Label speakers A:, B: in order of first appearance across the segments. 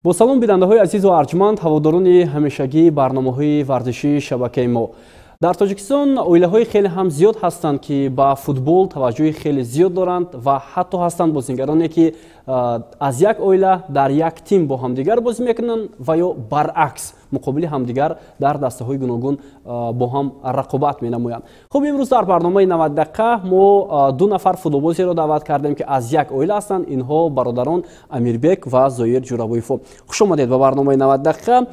A: Бо салом, бинандаҳои азизу арҷманд, ҳаводорони ҳамешагии барномаҳои варзишии шабакаи мо. Дар Тоҷикистон оилаҳои хеле ҳам зиёд ҳастанд, ки ба футбол таваҷҷӯҳи хеле зиёд доранд ва ҳатто ҳастанд бозингароне, ки аз як оила дар як тим бо ҳамдигар бозӣ мекунанд ва ё баръакс муқобили ҳамдигар дар дастаҳои гуногун бо ҳам рақобат менамоянд. Хуб, имрӯз дар барномаи 90 дақиқа мо ду нафар футболбозиро даъват кардем, ки аз як оила ҳастанд. Инҳо бародарон Амирбек ва Зоир Ҷурабоевҳо. Хуш омадед ба барномаи 90 дақиқа.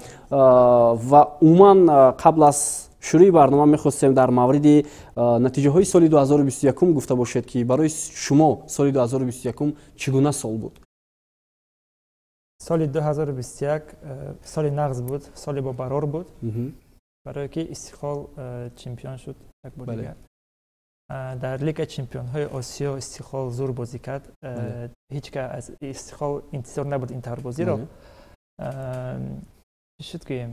A: Ва умуман, қабл аз шурӯи барнома мехостем дар мавриди натиҷаҳои соли 2021 гуфта бошед, ки барои шумо соли 2021 чӣ гуна сол буд?
B: Соли 2021 соли нағз буд, соли бобарор буд, барое ки Истиқлол чемпион шуд як бор дигар. Дар Лигаи чемпионҳои Осиё Истиқлол зур бозӣ кард. Ҳеҷ кас аз Истиқлол интизор набуд ин тавр бозиро. Чӣ шуд гӯем?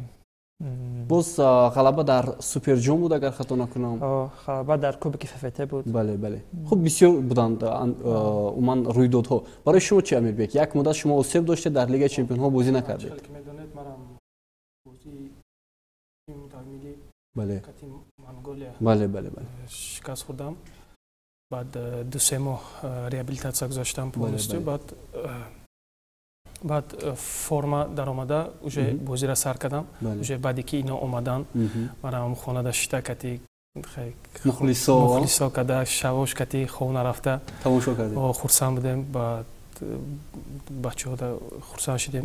A: Боз ғалаба дар Суперҷом буд, агар хато накунам.
B: Ғалаба дар Кубки ФФТ буд.
A: Бале, хуб, бисёр буданд умуман рӯйдодҳо. Барои шумо чи, Амирбек? Як муддат шумо осеб доштед, дар Лигаи чемпионҳо бозӣ накардед.
C: Ки медонед, манам бозии миллӣ кати Монголия
A: бале бале бале
C: шикаст хӯрдам. Баъд 2-3 моҳ реабилитатсия гузаштам полностью. Баъд форма даромада, уже бозиро сар кардам. Уже баъде ки ино омадан, манам хонада шита кати мухлисо када шавош кати хов нарафта
A: тамошо кардем.
C: Хурсанд будем, баъд бачаҳода хурсанд шидем.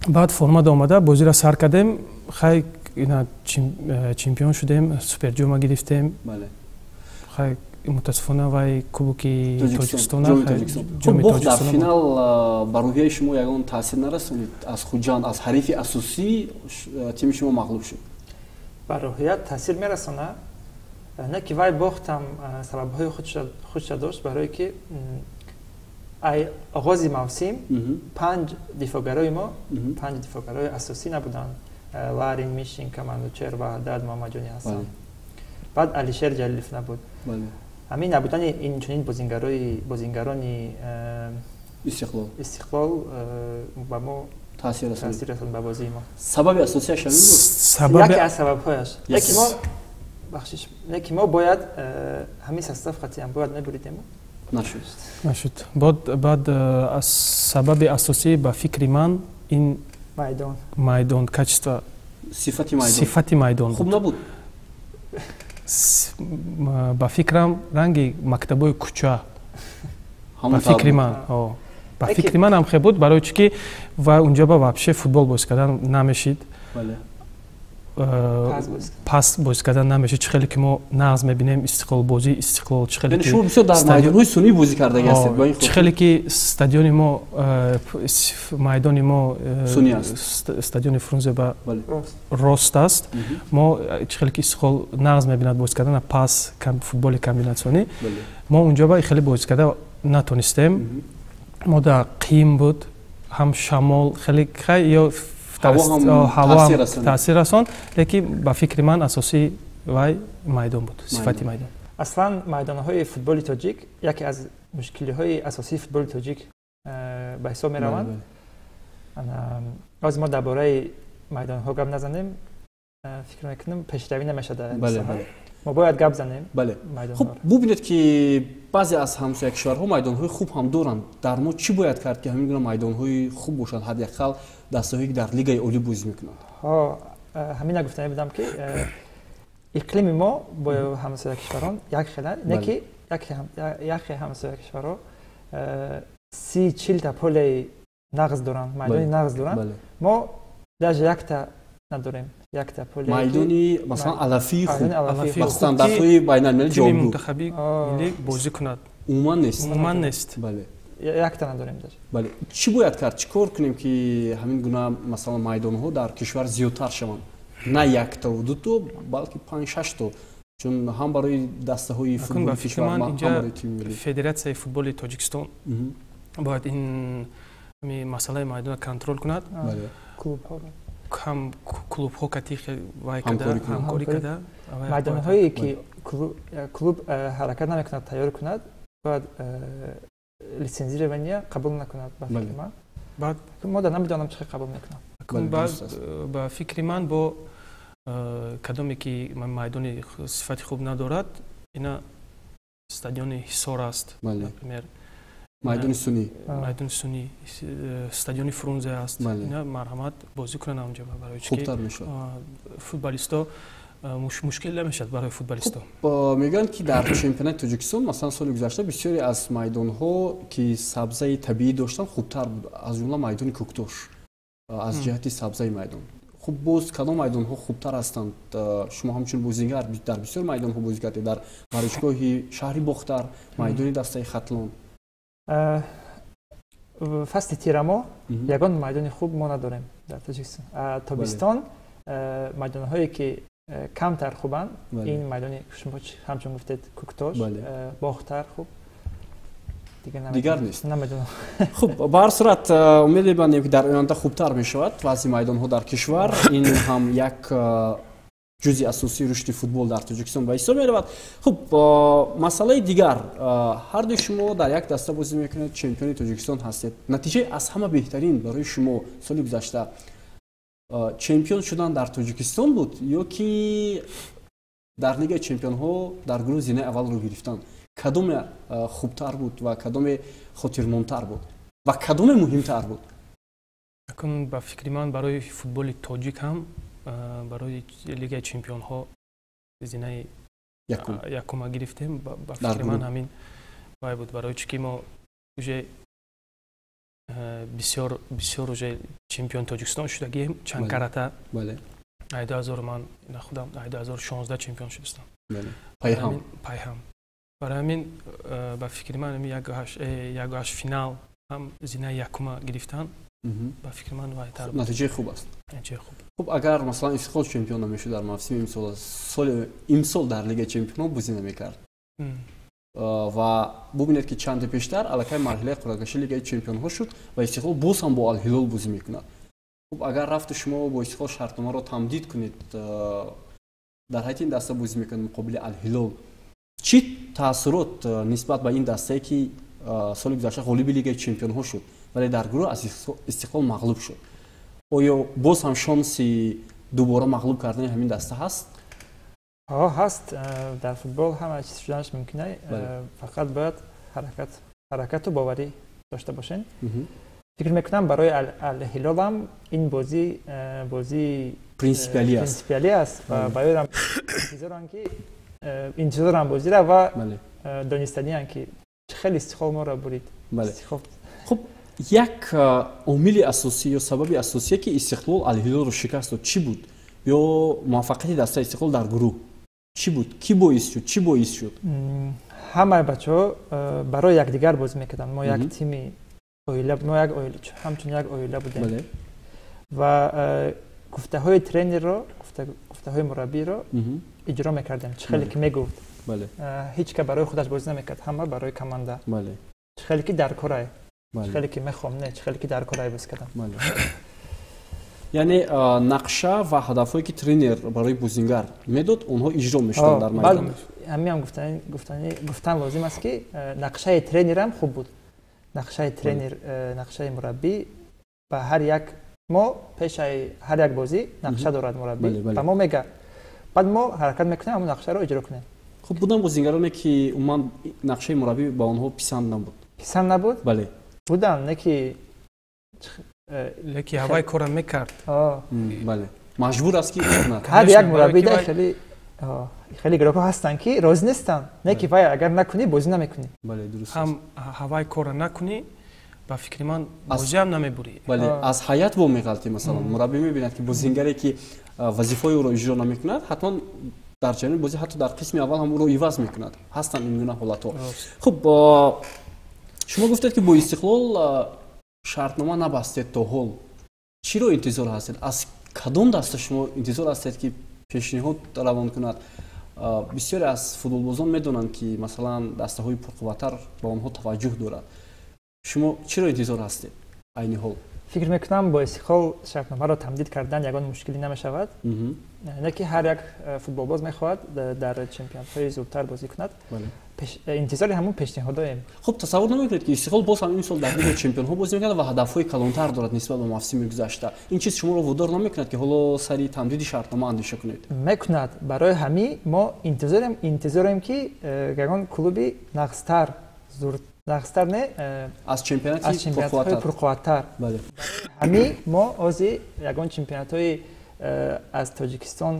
C: Баъд формада омада, бозиро сар кардем. Хай, ина чемпион шудем, Суперҷома гирифтем. Хай, мутаассифона, вай Кубоки Тоҷикистона.
A: Бохт дар финал ба рӯҳияи шумо ягон таъсир нарасонид? Аз Хуҷанд, аз ҳарифи асосӣ тими шумо мағлуб шуд.
B: Ба рӯҳият таъсир мерасона, не ки вай бохтам сабабҳои худша дошт, барое ки ай оғози мавсим панҷ дифоъгарои мо, панҷ дифоъгарои асосӣ набуданд: Ларин, Мишин, Камандучер, Ваҳдат, Муҳаммадҷони Ҳасан. Баъд Алишер Ҷалилов набуд. Ҳамин набудани ин чунин бозингарони
A: Истиқлол
B: Истиқлол ба мо
A: таъсир
B: расонд, ба бозии мо.
A: Сабаби асосиаш ҳамин буд?
B: Яке аз сабабҳояш. Яке мо, бахшиш, яке мо бояд ҳамин состав қатъиян бояд мебуридем.
A: Нашуд.
C: Нашуд. Баъд аз сабаби асосӣ, ба фикри ман, ин
B: майдон.
C: Майдон, качество.
A: Сифати майдон.
C: Сифати майдон.
A: Хуб набуд.
C: Ба фикрам, ранги мактабои кӯча, ба фикри ман, ба фикри ман ҳам хел буд, барои чӣ ки ва унҷо ба вообще футбол бозӣ кардан намешид, пас бозӣ кардан намешид. Чӣ хеле ки мо нағз мебинем Истиқлол, бозии Истиқлол, чӣ хеле.
A: Шумо бисёр дар майдонҳои сунъӣ бозӣ кардаги ҳастед.
C: Чӣ хеле ки стадиони мо, майдони мо, стадиони Фрунзе ба рост аст. Мо чӣ хеле ки Истиқлол нағз мебинад бозӣ кардан пас, футболи комбинатсионӣ, мо унҷо ба хеле бозӣ карда натонистем. Мо да қиин буд, ҳам шамол хеле ё ҳаво таъсир расонд, лекин ба фикри ман, асосӣ вай майдон буд, сифати майдон.
B: Аслан майдонҳои футболи тоҷик яке аз мушкилиҳои асосии футболи тоҷик ба ҳисоб мераванд. Ҳозир мо дар бораи майдонҳо гап назанем, фикр мекунам, пешравӣ намешавад. Мо бояд гап занем.
A: Бале, хуб, бубинед, ки баъзе аз ҳамсоя кишварҳо майдонҳои хуб ҳам доранд. Дар мо чӣ бояд кард, ки ҳамин гуна майдонҳои хуб бошанд, ҳадди ақал дастаҳое, ки дар лигаи олӣ бозӣ мекунанд?
B: Ҳамина гуфта будам, ки иқлими мо бо ҳамсоя кишварон як хела не, ки яке ҳамсоя кишварҳо 30-40 та поле нағз доранд, майдони нағз доранд, мо даже якта надорем, якта поле.
A: Майдони, масалан, алафии хуб, ба стандартҳои байналмилалӣ ҷавобгӯ.
C: Мунтахаби миллӣ бозӣ кунад.
A: Умуман нест.
C: Умуман нест.
B: Якта надорем даже.
A: Бале, чӣ бояд кард, чӣ кор кунем, ки ҳамин гуна, масалан, майдонҳо дар кишвар зиёдтар шаванд, на яктаву дуто, балки панҷ шашто, чун ҳам барои дастаҳои футболи кишвар, ҳам барои тими миллӣ?
C: Федератсияи футболи Тоҷикистон бояд ин масъалаи майдонро контрол кунад, ҳам клубҳо кати вай када, ҳамкорӣ када.
B: Майдонҳое ки клуб ҳаракат намекунад тайёр кунад, бояд лицензирование қабул накунад, ба фикри ман.
C: Баъд
B: мо да намедонам чӣ қабул мекунам.
C: Ба фикри ман бо кадоме ки майдони сифати хуб надорад, ина стадиони Ҳисор аст, например.
A: Майдони сунӣ.
C: Майдони сунӣ, стадиони Фрунзе аст. Ина марҳамат бозӣ кунанд онҷо, барои чӣ
A: хубтар мешавад.
C: Футболисто мушкил намешавад барои футболисто.
A: Мегӯянд ки дар чемпионати Тоҷикистон, масалан, соли гузашта бисёре аз майдонҳо, ки сабзаи табиӣ доштанд, хубтар буд, аз ҷумла майдони Кӯктош аз ҷиҳати сабзаи майдон. Хуб, боз кадом майдонҳо хубтар ҳастанд? Шумо ҳамчун бозингар дар бисёр майдонҳо бозӣ кардед, дар варзишгоҳи шаҳри Бохтар, майдони дастаи Хатлон.
B: Фасли тирамо ягон майдони хуб мо надорем дар Тоҷикистон. Тобистон майдонҳое ки камтар хубанд, ин майдони шумо ҳамчун гуфтед, Кӯктош, Бохтар хуб.
A: Дигар нест. Хуб, ба ҳар сурат умед мебандем, ки дар оянда хубтар мешавад вазъи майдонҳо дар кишвар. Ин ҳам як ҷузъи асосии рушди футбол дар Тоҷикистон ба ҳисоб меравад. Хуб, масъалаи дигар: ҳардуи шумо дар як даста бозӣ мекунед, чемпиони Тоҷикистон ҳастед. Натиҷаи аз ҳама беҳтарин барои шумо соли гузашта чемпион шудан дар Тоҷикистон буд ё ки дар Лигаи чемпионҳо дар гурӯҳ зинаи аввалро гирифтан? Кадоме хубтар буд ва кадоме хотирмонтар буд ва кадоме муҳимтар буд?
C: Акун, ба фикри ман, барои футболи тоҷик ҳам барои Лигаи чемпионҳо зинаи якума гирифтем, ба фикри ман, ҳамин вай буд, барои чӣ ки мо уже бисёр бисёр уже чемпион Тоҷикистон шудагием чанд карата. Ай 2000, ман худам ай 2016 чемпион шудастам. Пайҳам. Барои ҳамин, ба фикри ман, 1-8 финал ҳам зинаи якума гирифтан, ба фикри ман, вайтар.
A: Натиҷаи хуб аст.
C: Натиҷаи хуб.
A: Хуб, агар, масалан, Истиқлол чемпион намешуд дар мавсими имсол, соли имсол дар Лигаи чемпионҳо бозӣ намекард ва бубинед, ки чанде пештар аллакай марҳилаи қуръакашии Лигаи чемпионҳо шуд ва Истиқлол боз ҳам бо Алҳилол бозӣ мекунад. Хуб, агар рафту шумо бо Истиқлол шартномаро тамдид кунед, дар ҳайати ин даста бозӣ мекунед муқобили Алҳилол, чӣ таассурот нисбат ба ин дастае, ки соли гузашта ғолиби Лигаи чемпионҳо шуд, вале дар гурӯҳ аз Истиқлол мағлуб шуд? Оё боз ҳам шонси дубора мағлуб кардани ҳамин даста ҳаст?
B: Ҳаст. Дар футбол ҳама чиз шуданаш мумкин, фақат бояд ҳаракату боварӣ дошта бошем. Фикр мекунам, барои Алҳилолам ин бозӣ бозии
A: принсипиалӣ
B: аст ва барои интизоранд, ки интизоранд бозира ва донистанианд, ки хеле Истиқлол моро бурид.
A: Хуб, як омили асосӣ ё сабаби асосие, ки Истиқлол Алҳилолро шикаст дод, чӣ буд? Ё муваффақияти дастаи Истиқлол дар гурӯҳ чӣ буд? Кӣ боис шуд, чӣ боис шуд?
B: Ҳамаи бачаҳо барои якдигар бозӣ мекарданд. Мо як тими оила, мо як оила, ҳамчун як оила будем ва гуфтаҳои тренерро, гуфтаҳои мураббиро иҷро мекардем, чӣ хеле ки мегуфт. Ҳеҷ ка барои худаш бозӣ намекард, ҳама барои команда, чӣ хеле ки дар корай, чӣ хеле ки мехоҳам, не, чӣ хеле ки дар корай бозӣ кардам.
A: Яъне нақша ва ҳадафҳое, ки тренер барои бозингар медод, онҳо иҷро мешуданд дар майдон.
B: Ҳамиам гуфтан лозим аст, ки нақшаи тренерам хуб буд. Нақшаи тренер, нақшаи мураббӣ ба ҳар як мо пешаи ҳар як бозӣ нақша дорад мураббӣ, ба мо мега, баъд мо ҳаракат мекунем, ҳамон нақшаро иҷро кунем.
A: Хуб, буданд бозингароне, ки умуман нақшаи мураббӣ ба онҳо писанд набуд?
B: Писанд набуд?
A: Бале.
B: Буданд, не ки
C: леки ҳавай кора мекард.
A: Бале, маҷбур аст, ки
B: ҳар як мураббӣ хеле хеле игрокҳо ҳастанд, ки розӣ нестанд, не ки вай агар накунӣ, бозӣ намекунӣ.
A: Бале, дуруст.
C: Ҳам ҳавай кора накунӣ, ба фикри ман, бозиам намебурӣ.
A: Бале, аз ҳаят во меғалтӣ. Масалан, мураббӣ мебинад, ки бозингаре, ки вазифаи ӯро иҷро намекунад, ҳатман дар ҷараёни бозӣ, ҳатто дар қисми аввал ҳам ӯро иваз мекунад. Ҳастанд ин гуна ҳолатҳо. Хуб, шумо гуфтед, ки бо Истиқлол шартнома набастед то ҳол. Чиро интизор ҳастед? Аз кадом даста шумо интизор ҳастед, ки пешниҳод равон кунад? Бисёре аз футболбозон медонанд, ки, масалан, дастаҳои пурқувваттар ба онҳо таваҷҷӯҳ дорад. Шумо чиро интизор ҳастед айни ҳол?
B: Фикр мекунам, бо Истиқлол шартномаро тамдид кардан ягон мушкилӣ намешавад. Не ки ҳар як футболбоз мехоҳад дар чемпионатҳои зудтар бозӣ кунад. Интизори ҳамун пешниҳодоем.
A: Хуб, тасаввур намекунед, ки Истиқлол боз ҳам имсол дар Лигаи чемпионҳо бозӣ мекунад ва ҳадафҳои калонтар дорад нисбат ба мавсими гузашта? Ин чиз шуморо водор намекунад, ки ҳоло сари тамдиди шартнома андеша кунед?
B: Мекунад. Барои ҳамин мо интизорем, ки ягон клуби нағзтар, нағзтар не,
A: аз чемпионати
B: аз чемпионатҳои пурқувваттар. Ҳамин мо ҳозир ягон чемпионатҳои аз Тоҷикистон,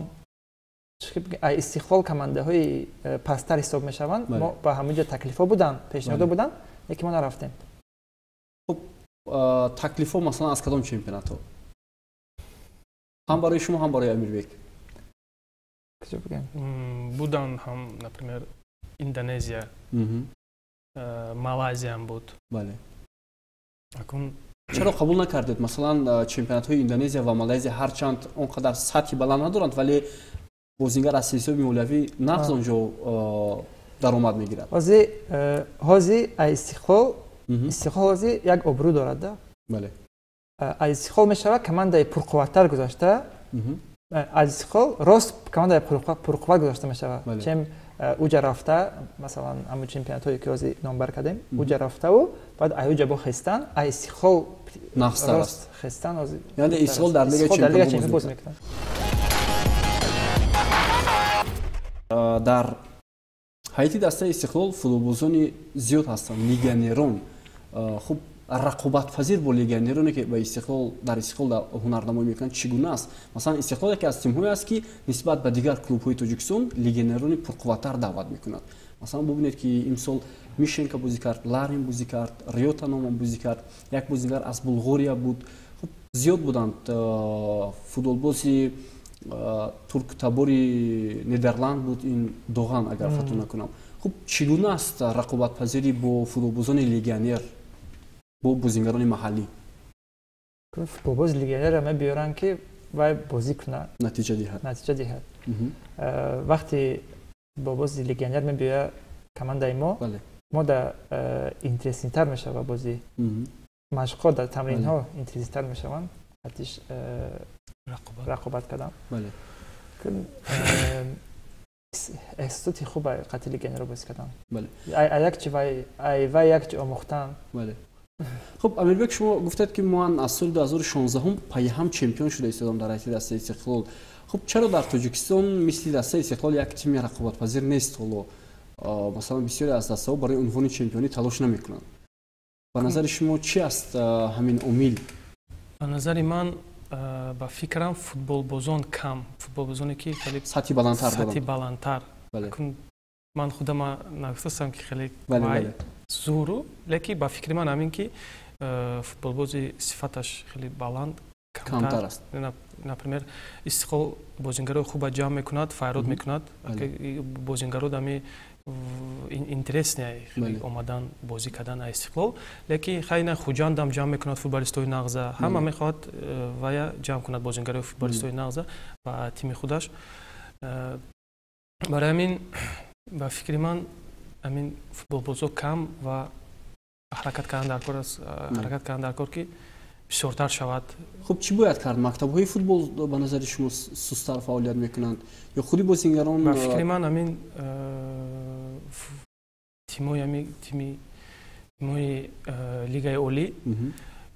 B: Истиқлол командаҳои пасттар ҳисоб мешаванд, мо ба ҳамон ҷо таклифҳо буданд, пешниҳодҳо буданд, лекин мо нарафтем.
A: Хуб, таклифҳо масалан аз кадом чемпионатҳо, ҳам барои шумо, ҳам барои Амирбек?
B: Куҷо бигӯем?
C: Буданд ҳам, например, Индонезия, Малайзиям буд.
A: Акун чаро қабул накардед? Масалан, чемпионатҳои Индонезия ва Малайзия ҳарчанд он қадар сатҳи баланд надоранд, вале бозингар аз ҳисоби молиявӣ нағз он ҷо даромад мегирад.
B: Ҳозир Истиқлол ҳозир як обрӯ дорад да. Аз Истиқлол мешавад командаи пурқувваттар гузашта, аз Истиқлол рост командаи пурқувват гузашта мешавад, чем уҷа рафта, масалан, ҳамун чемпионатҳое ки ҳозир номбар кардем, уҷа рафтаву баъд ай уҷа бо хестан, ай Истиқлол рост хестан.
A: Яъне Истиқлол дар Лигаи чемпион боз мекунад. Дар ҳайати дастаи Истиқлол футболбозони зиёд ҳастанд, легионерон. Хуб, рақобатпазир бо легионероне, ки ба Истиқлол, дар Истиқлол ҳунарнамоӣ мекунанд, чӣ гуна аст? Масалан, Истиқлол яке аз тимҳое аст, ки нисбат ба дигар клубҳои Тоҷикистон легионерони пурқувваттар даъват мекунад. Масалан, бубинед, ки имсол Мишенко бозӣ кард, Ларин бозӣ кард, Риёта номам бозӣ кард, як бозингар аз Булғория буд. Хуб, зиёд буданд. Футболбози турктабори Нидерланд буд, ин Доған, агар хато накунам. Хуб, чӣ гуна аст рақобатпазирӣ бо футболбозони легионер, бо бозингарони маҳаллӣ?
B: Футболбози легионерро мебиёранд, ки вай бозӣ кунад,
A: натиҷа диҳад.
B: Натиҷа диҳад. Вақте футболбози легионер мебиёяд командаи мо, мо да интереснитар мешавад бозӣ, машқҳо, дар тамринҳо интереснитар мешаванд, ҳатиш рақобат кардан. Эҳсосоти хуб қати легионерро бозӣ кардан, якчи вай якчи омӯхтан.
A: Хуб, Амирбек, шумо гуфтед, ки ман аз соли 2016 пайҳам чемпион шуда истодам дар ҳайати дастаи Истиқлол. Хуб, чаро дар Тоҷикистон мисли дастаи Истиқлол як тими рақобатпазир нест ҳоло? Масалан, бисёре аз дастаҳо барои унвони чемпионӣ талош намекунанд. Ба назари шумо, чӣ аст ҳамин омил?
C: Ба назари ман, ба фикрам, футболбозон кам, футболбозоне ки хеле
A: сатҳи баландтар.
C: Сатҳи баландтар. Ман худама нагуфтастам, ки хеле зуру, лекин ба фикри ман ҳамин ки футболбози сифаташ хеле баланд
A: камтар аст.
C: Например, Истиқлол бозингарои хуба ҷамъ мекунад, файрод мекунад, бозингаро дами интересне омадан бозӣ кардан а Истиқлол. Лекин хайна Хуҷандам ҷамъ мекунад футболистои нағза, ҳама мехоҳад вая ҷамъ кунад бозингарои футболистои нағза ба тими худаш. Барои ҳамин, ба фикри ман, ҳамин футболбозо кам ва ҳаракат кардан дар кор аст, ҳаракат кардан дар кор, ки бисёртар шавад.
A: Хуб, чӣ бояд кард? Мактабҳои футбол ба назари шумо сустар фаъолият мекунанд ё худи бозингарон?
C: Ба фикри ман, ҳамин тимои, ҳамин тимои Лигаи олӣ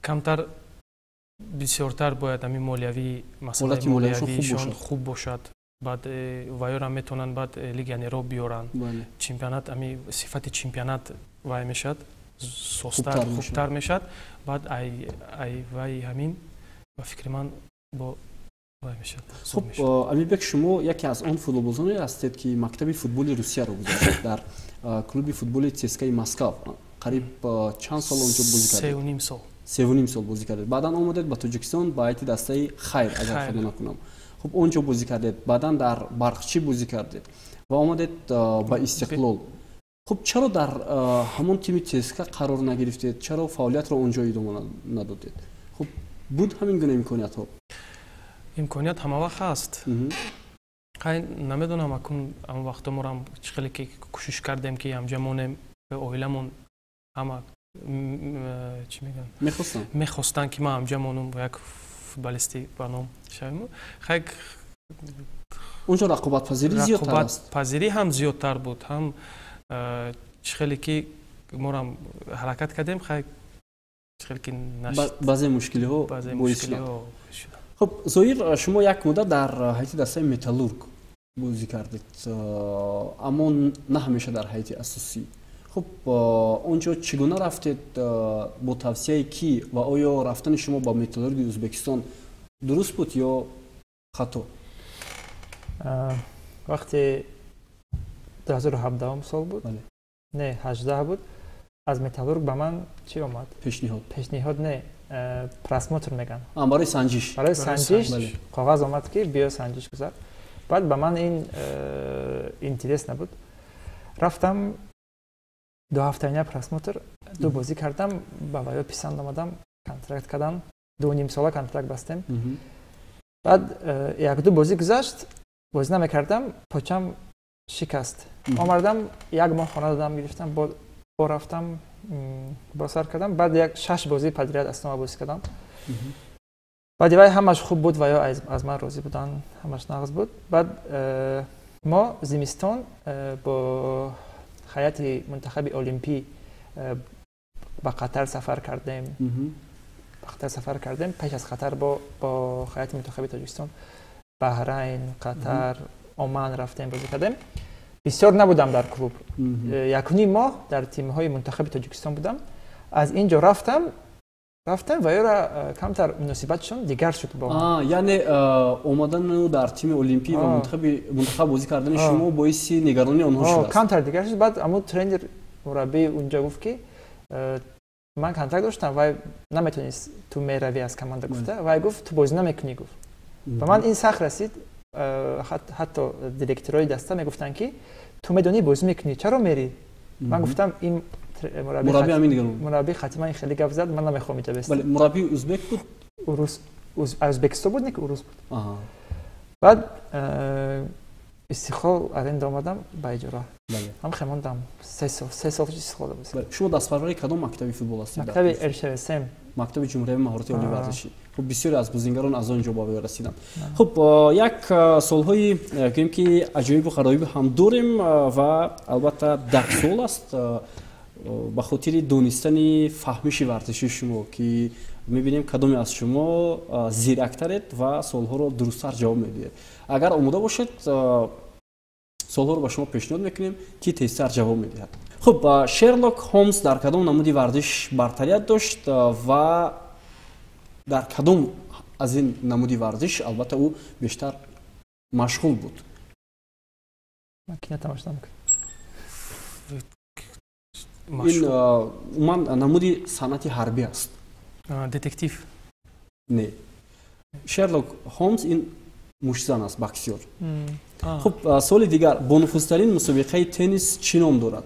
C: камтар, бисёртар бояд ҳамин молиявӣ, масъалаи молиявишон хуб бошад. Баъд вайёрам метавонанд баъд легионерро биёранд, чемпионат, ҳамин сифати чемпионат вай мешавад, состар, хубтар мешавад. Баъд ай вай ҳамин, ба фикри ман, бо вай мешавад.
A: Хуб, Амирбек, шумо яке аз он футболбозоне ҳастед, ки мактаби футболи Русияро гузаштед дар клуби футболи ЦСКАи Москав. Қариб чанд сол онҷо бозӣ кардед?
C: 3,5 сол.
A: 3,5 сол бозӣ кардед. Баъдан омадед ба Тоҷикистон, ба ҳайати дастаи Хайр, агар хато накунам. Хуб, он ҷо бозӣ кардед, баъдан дар Барқчӣ бозӣ кардед ва омадед ба Истиқлол. Хуб, чаро дар ҳамон тими ЦСКА қарор нагирифтед? Чаро фаъолиятро он ҷо идома надодед? Хуб, буд ҳамин гуна имкониятҳо?
C: Имконият ҳама вақт ҳаст. Хай, намедонам, акун ҳамон вақто морам чӣ хеле ки кӯшиш кардем, ки ҳамҷа монем, оиламон ҳама. Чӣ мегӯянд, мехостанд, ки ман ҳамҷа монум, бо як футболисти ба ном шавем. Хай,
A: унҷо рақобатпазирӣ зиёдтар аст.
C: Рақобатпазирӣ ҳам зиёдтар буд, ҳам чӣ хеле ки морам ҳаракат кардем, хай, чӣ хеле ки
A: баъзе мушкилиҳо боис шуданд. Хуб, Зоир, шумо як муддат дар ҳайати дастаи «Металлург» бозӣ кардед, аммо на ҳамеша дар ҳайати асосӣ. Хуб, он ҷо чӣ гуна рафтед, бо тавсияи кӣ ва оё рафтани шумо ба «Металлурги» Ӯзбекистон дуруст буд ё хато?
B: Вақте 2017 сол буд, не, 18 буд, аз «Металлург» ба ман чӣ омад?
A: Пешниҳод.
B: Пешниҳод не, просмотр меган.
A: Барои санҷиш.
B: Барои санҷиш коғаз омад, ки биё, санҷиш гузар. Баъд ба ман ин интерес набуд. Рафтам, 2 ҳафтаина просмотр, ду бозӣ кардам, ба ваё писанд омадам, контракт кардам, 2,5 сола контракт бастем. Баъд якду бозӣ гузашт, бозӣ намекардам, почам шикаст. Омадам, як моҳ хона додам, гирифтам, бо рафтам, бо сар кардам. Баъд як шаш бозӣ подряд основа бозӣ кардам. Баъди вай ҳамаш хуб буд ва ё аз ман розӣ буданд, ҳамаш нағз буд. Баъд мо зимистон бо ҳайати мунтахаби олимпӣ ба Қатар сафар кардем. Ба Қатар сафар кардем. Пеш аз Қатар бо ҳайати мунтахаби Тоҷикистон Баҳрайн, Қатар, Оман рафтем, бозӣ кардем. Бисёр набудам дар клуб, 1,5 моҳ дар тимҳои мунтахаби Тоҷикистон будам. Аз ин ҷо рафтам ва ёра камтар муносибатшон дигар шуд бо
A: Яъне омадану дар тими олимпӣ ва мунтахаб бозӣ кардани шумо боиси нигаронии онҳо шудааст.
B: Камтар дигар шуд. Баъд аммо тренер, мураббии унҷо гуфт, ки ман контракт доштам, вай наметонист ту меравӣ аз команда гуфта. Вай гуфт, ту бозӣ намекунӣ, гуфт. Ба ман ин сахт расид. Ҳатто директорои даста мегуфтанд, ки ту медонӣ, бозӣ мекунӣ, чаро мерӣ? Ман гуфтам, ин мураббӣ хати ман хеле гап зад, ман намехоҳам иҷа бестам.
A: Мураббии узбек буд?
B: Урус, Ӯзбекистон буд, не ки урус буд. Баъд Истиқлол аренда омадам ба иҷора, ҳам хемондам 3 сол, 3 сол Истиқлол.
A: Шумо дастпарвари кадом мактаби футбол ҳастед?
B: Мактаби РШВСМ.
A: Мактаби ҷумҳуриявии маҳорати олии варзишӣ. Хуб, бисёре аз бозингарон аз он ҷо ба вай расиданд. Хуб, як солҳои гӯем ки аҷоибу ғароиб ҳам дорем ва албатта 10 сол аст ба хотири донистани фаҳмиши варзишии шумо, ки мебинем кадоме аз шумо зирактаред ва суолҳоро дурусттар ҷавоб медиҳед. Агар омода бошед, суолҳоро ба шумо пешниҳод мекунем, ки тезтар ҷавоб медиҳад. Хуб, Шерлок Ҳолмс дар кадом намуди варзиш бартарият дошт ва дар кадом аз ин намуди варзиш албатта ӯ бештар машғул буд?
B: Ман кино тамошо намекунам.
A: Ин умуман намуди санъати ҳарбӣ аст.
C: Детектив?
A: Не, Шерлок Ҳолмс ин муштзан аст, боксёр. Хуб, суоли дигар: бонуфузтарин мусобиқаи теннис чӣ ном дорад?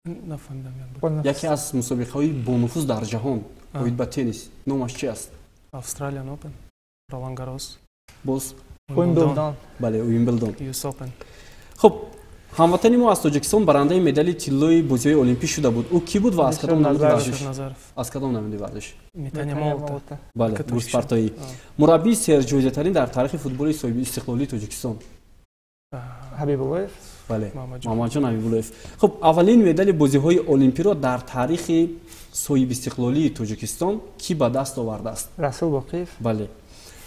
C: Нафаҳмидам.
A: Яке аз мусобиқаҳои бонуфуз дар ҷаҳон оид ба теннис номаш чи аст?
C: Australian Open, Ролан Гарос.
A: Боз?
B: Уимблдон.
A: Бале, Уимблдон.
C: US Open.
A: Хуб, ҳамватани мо аз Тоҷикистон барандаи медали тиллои бозиҳои олимпӣ шуда буд. Ӯ кӣ буд ва аз кадом намуди варзиш? Аз кадом намуди варзиш? Бале, гурзпартоӣ. Мураббии серҷоизатарин дар таърихи футболи соҳиби истиқлолии Тоҷикистон?
B: Ҳабибуллоев.
A: Бале, Муҳаммадҷон Ҳабибуллоев. Хуб, аввалин медали бозиҳои олимпиро дар таърихи соҳибистиқлолии Тоҷикистон кӣ ба даст овардааст?
B: Расул Боқиев.
A: Бале.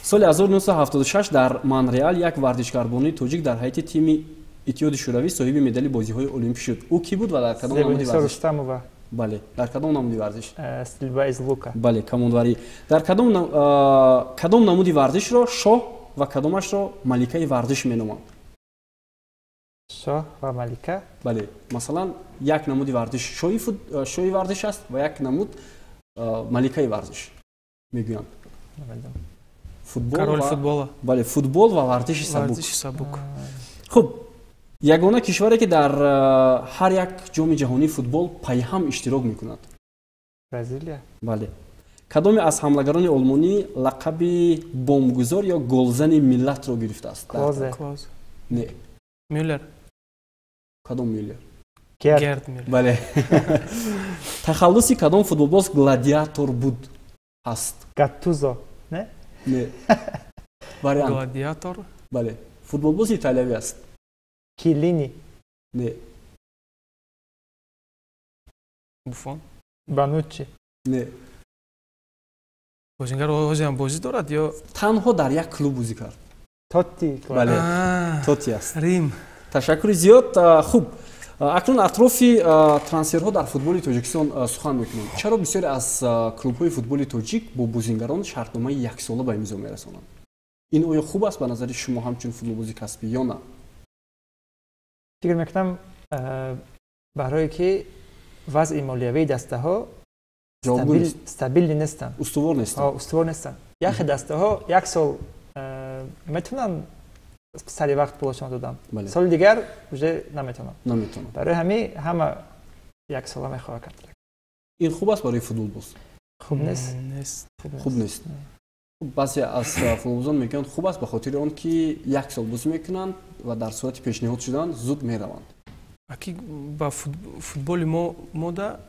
A: Соли 1976 дар Монреал як варзишгарбонии тоҷик дар ҳайати тими Иттиҳоди Шӯравӣ соҳиби медали бозиҳои олимпӣ шуд. Ӯ кӣ буд ва дар кадом намуди варзиш?
B: Рустамова.
A: Бале, дар кадом намуди варзиш?
B: Стрельба из лука.
A: Бале, камонварӣ. Дар кадом намуди варзишро шоҳ ва кадомашро маликаи варзиш меноманд?
B: Шоҳ ва малика?
A: Бале, масалан, як намуди варзиш шоҳи варзиш аст ва як намуд маликаи варзиш мегӯянд.
C: Футбол. Футбола.
A: Бале, футбол ва варзиши
C: сабук.
A: Хуб, ягона кишваре, ки дар ҳар як ҷоми ҷаҳонии футбол пайҳам иштирок мекунад?
B: Бразилия.
A: Бале. Кадоме аз ҳамлагарони олмонӣ лақаби бомбгузор ё голзани миллатро гирифтааст? Не.
C: Мюллер.
A: Кадом Мюллер?
C: Герд.
A: Бале. Тахаллуси кадом футболбоз гладиатор буд ҳаст?
B: Гаттузо, не?
A: Не. Вариант.
C: Гладиатор?
A: Бале. Футболбози италиявӣ аст.
B: Килини.
A: Не.
C: Буфон?
B: Бануччи.
A: Не.
C: Бозингар ҳозир ҳам бозӣ дорад ё
A: танҳо дар як клуб бозӣ кард?
B: Тотти.
A: Бале, Тотти аст.
C: Рим.
A: Ташаккури зиёд. Хуб, акнун атрофи трансферҳо дар футболи Тоҷикистон сухан мекунем. Чаро бисёре аз клубҳои футболи тоҷик бо бозингарон шартномаи яксола ба имзо мерасонанд? Ин оё хуб аст ба назари шумо ҳамчун футболбози касбӣ ё на?
B: Фикр мекунам, барое ки вазъи молиявии дастаҳо стабилни нестанд.
A: Устувор нестанд.
B: Устувор нестанд. Яхе дастаҳо як сол метавонанд сари вақт пулашон додан, соли дигар уже наметавонанд.
A: Наметавонанд.
B: Барои ҳамин ҳама яксола мехоҳад контракт.
A: Ин хуб аст барои футболбоз?
B: Хуб нест.
A: Хуб нест. Баъзе аз футболбозон мегӯянд, хуб аст ба хотири он ки як сол бозӣ мекунанд ва дар сурати пешниҳод шудан зуд мераванд.
C: Аки ба футболи мо мода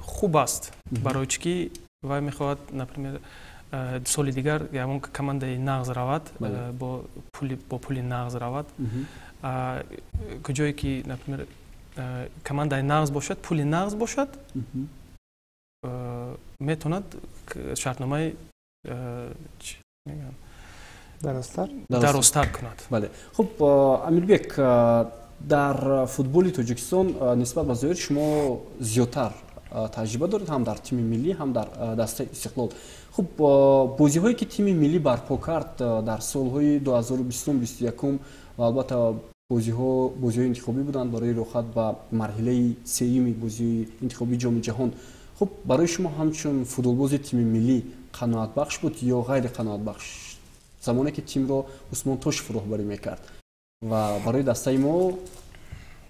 C: хуб аст, барои чӣ ки вай мехоҳад, например, соли дигар ягон командаи нағз равад, бо пули нағз равад. Куҷое ки, например, командаи нағз бошад, пули нағз бошад, метавонад шартномаи дарозтар кунад.
A: Бале. Хуб, Амирбек, дар футболи Тоҷикистон нисбат ба Зоҳир шумо зиёдтар таҷриба доред, ҳам дар тими миллӣ, ҳам дар дастаи Истиқлол. Хуб, бозиҳое ки тими миллӣ барпо кард дар солҳои 2020-21 ва албатта бозиҳои интихобӣ буданд барои роҳхат ба марҳилаи сеюми бозиҳои интихобии Ҷоми ҷаҳон. Хуб, барои шумо ҳамчун футболбози тими миллӣ қаноатбахш буд ё ғайриқаноатбахш? Замоне ки тимро Усмон Тошев роҳбарӣ мекард ва барои дастаи мо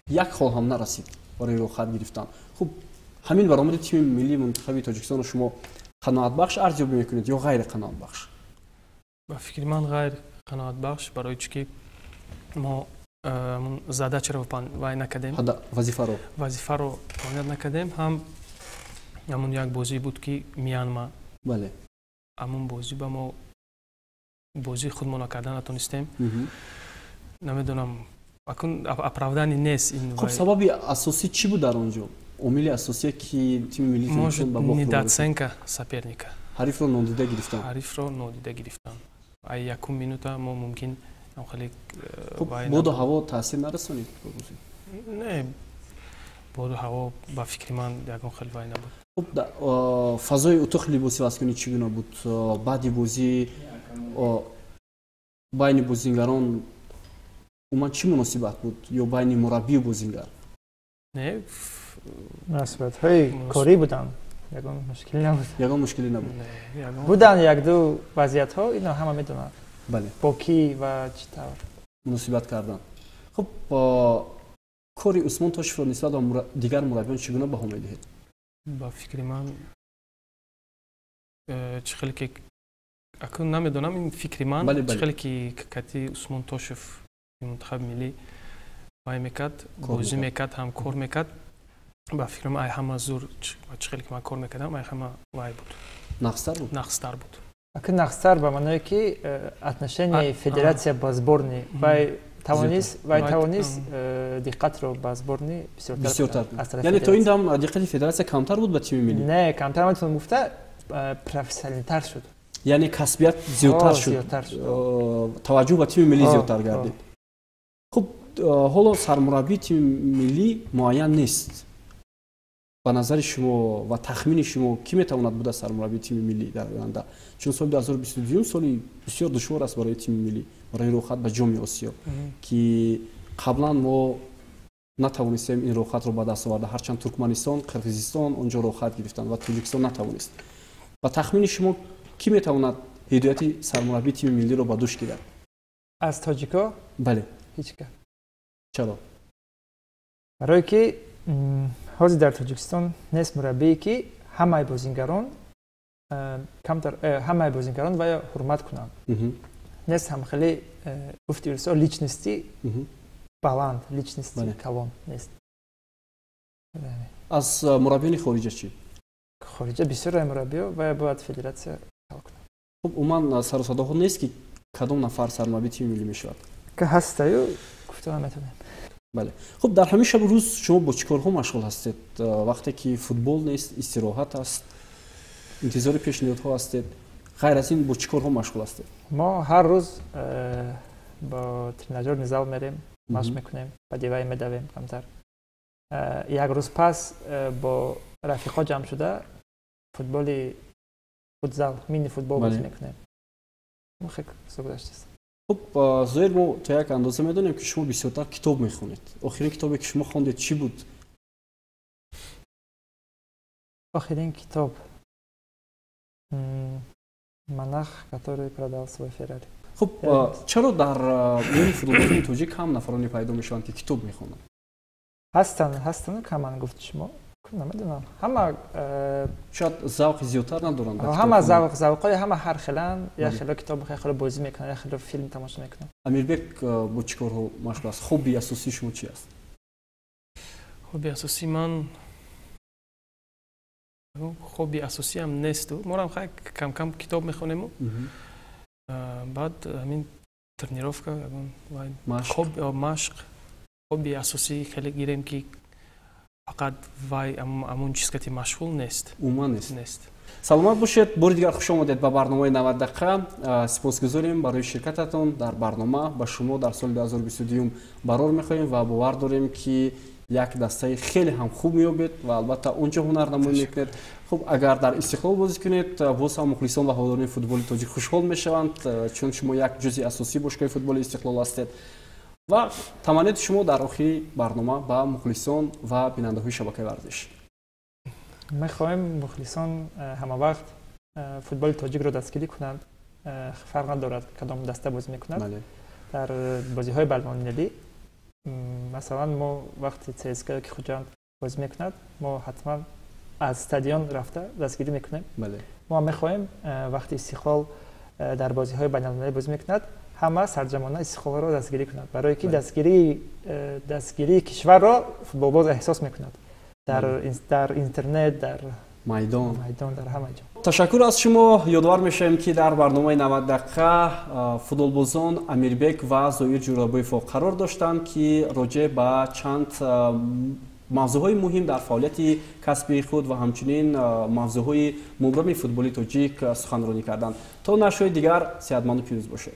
A: як хол ҳам нарасид барои роҳхат гирифтан. Хуб, ҳамин баромади тими миллии мунтахаби Тоҷикистонро шумо қаноатбахш арзёбӣ мекунед ё ғайриқаноатбахш?
C: Ба фикри ман ғайриқаноатбахш, барои чӣ ки мо задачаро вай накардем, вазифаро выполнять накардем. Ҳам ҳамун як бозӣ буд ки Мянма,
A: бале,
C: ҳамун бозӣ ба мо бозии худмона кардан натонистем. Намедонам, акун оправдание нест ин.
A: Хуб, сабаби асосӣ чӣ буд дар он ҷо? Омили асосие ки тими миллии Тоҷикистон ба бохт?
C: Недооценка соперника.
A: Ҳарифро нодида гирифтан.
C: Ҳарифро нодида гирифтан. Ай якум минута мо мумкин хеле.
A: Хуб, боду ҳаво таъсир нарасонид ба бозӣ?
C: Не, боду ҳаво ба фикри ман ягон хеле вай набуд.
A: Хуб, фазои утоқи либосивазкунӣ чӣ гуна буд? Баъди бозӣ байни бозингарон умуман чӣ муносибат буд ё байни мураббию бозингар?
C: Не,
B: муносибатҳои корӣ буданд, ягон мушкилӣ набуд.
A: Ягон мушкилӣ набуд.
B: Буданд якду вазъиятҳо, ино ҳама медонанд.
A: Бале.
B: Бо кӣ ва чӣ тавр
A: муносибат кардан. Хуб, кори Усмон Тошевро нисбат ба дигар мураббиён чӣ гуна баҳо медиҳед?
C: Ба фикри ман чӣ хеле ки акун намедонам, ин фикри ман, чӣ хеле ки кати Усмон Тошев мунтахаби миллӣ вай мекард, бозӣ мекард, ҳам кор мекард. Ба фикри ман ай ҳама зур чӣ хеле ки ман кор мекардам, ай ҳама вай буд.
A: Нақстар буд?
C: Нақстар буд.
B: Акун нақстар ба маъное ки отношение федератсия ба сборни вай тавонист диққатро ба сборни
A: бисёртар. Яъне то ин дам диққати федератсия камтар буд ба тими миллӣ?
B: Не, камтар наметавонам гуфта, профессионалтар шуд.
A: Яъне касбият зиёдтар шуд, таваҷҷӯҳ ба тими миллӣ зиёдтар гардид. Хуб, ҳоло сармураббии тими миллӣ муайян нест. Ба назари шумо ва тахмини шумо кӣ метавонад буда сармураббии тими миллӣ дар оянда? Чун соли 2022 соли бисёр душвор аст барои тими миллӣ, барои роҳхат ба Ҷоми Осиё, ки қаблан мо натавонистем ин роҳхатро ба даст оварда, ҳарчанд Туркманистон, Қирғизистон он ҷо роҳхат гирифтанд ва Тоҷикистон натавонист. Ба тахмини шумо кӣ метавонад ҳидояти сармураббии тими миллиро ба дӯш гирад?
B: Аз тоҷико?
A: Бале.
B: Ҳеҷ кас.
A: Чаро?
B: Барое ки ҳозир дар Тоҷикистон нест мураббие ки ҳамаи бозингарон камтар ҳамаи бозингарон вая ҳурмат кунанд. Нест ҳам хеле гуфти русо личности баланд, личности калон нест.
A: Аз мураббиёни хориҷа чӣ?
B: Хориҷа бисёр мураббиё ва бояд федератсия ҳал кунад.
A: Хуб, умуман сару садоҳо нест, ки кадом нафар сармураббии тими миллӣ мешавад?
B: Ки ҳастаю, гуфта наметавонем.
A: Бале. Хуб, дар ҳамин шабу рӯз шумо бо чӣ корҳо машғул ҳастед? Вақте ки футбол нест, истироҳат аст, интизори пешниҳодҳо ҳастед, ғайр аз ин бо чӣ корҳо машғул ҳастед?
B: Мо ҳар рӯз бо тренажерный зал мерем, машқ мекунем, ба дивай медавем камтар. Як рӯз пас бо рафиқо ҷамъ шуда футболи футзал, мини футбол бозӣ мекунем. Хеле гузаштааст.
A: Хуб, Зоир, мо то як андоза медонем, ки шумо бисёртар китоб мехонед. Охирин китобе, ки шумо хондед, чӣ буд?
B: Охирин китоб «Монах, который продал свой Феррари».
A: Хуб, чаро дар миёни футболбозони тоҷик кам нафароне пайдо мешаванд, ки китоб мехонанд?
B: Ҳастанд, ҳастанд, каманд, гуфти шумо. Намедонам, ҳама
A: шояд завқи зиёдтар надоранд.
B: Ҳама завқҳои ҳама ҳар хеланд. Як хело китоб, як хело бозӣ мекунанд, як хело филм тамошо мекунанд.
A: Амирбек бо чӣ корҳо машғул аст? Хобби асосии шумо чи аст?
C: Хобби асосии ман, хобби асосиам несту. Морам хай камкам китоб мехонему, баъд ҳамин тренировка, машқ. Хобби асосӣ хеле гирем, ки фақат вай амун чиз кати машғул нест.
A: Умуман нест?
C: Нест.
A: Саломат бошед. Бори дигар хуш омадед ба барномаи 90 дақиқа. Сипосгузорем барои ширкататон дар барнома. Ба шумо дар соли 2022 барор мехоҳем ва бовар дорем, ки як дастаи хеле ҳам хуб меёбед ва албатта он ҷо ҳунарнамоӣ мекунед. Хуб, агар дар Истиқлол бозӣ кунед, боз ҳам мухлисон ва ҳаводорони футболи тоҷик хушҳол мешаванд, чун шумо як ҷузъи асосии бошгоҳи футболи Истиқлол ҳастед. Ва таманниёти шумо дар охири барнома ба мухлисон ва бинандаҳои шабакаи варзиш?
B: Мехоҳем, мухлисон ҳамавақт футболи тоҷикро дастгирӣ кунанд, фарқ надорад, кадом даста бозӣ мекунад. Дар бозиҳои байналмилалӣ, масалан, мо вақти ЦСКА ёки Хуҷанд бозӣ мекунад, мо ҳатман аз стадион рафта дастгирӣ мекунем. Мо мехоҳем, вақти Истиқлол дар бозиҳои байналмилалӣ бозӣ мекунад, ҳама сарҷамона Истиқлолро дастгирӣ кунад, барое ки дастгирии кишварро футболбоз эҳсос мекунад дар интернет, дар
A: майдон.
B: Майдон, дар ҳама ҷо.
A: Ташаккур аз шумо. Ёдовар мешавем, ки дар барномаи 90 дақиқа футболбозон Амирбек ва Зоир Ҷӯрабоевҳо қарор доштанд, ки роҷеъ ба чанд мавзӯъҳои муҳим дар фаъолияти касбии худ ва ҳамчунин мавзӯъҳои мубрами футболи тоҷик суханронӣ карданд. То нашрҳои дигар сеҳатманду пирӯз бошед.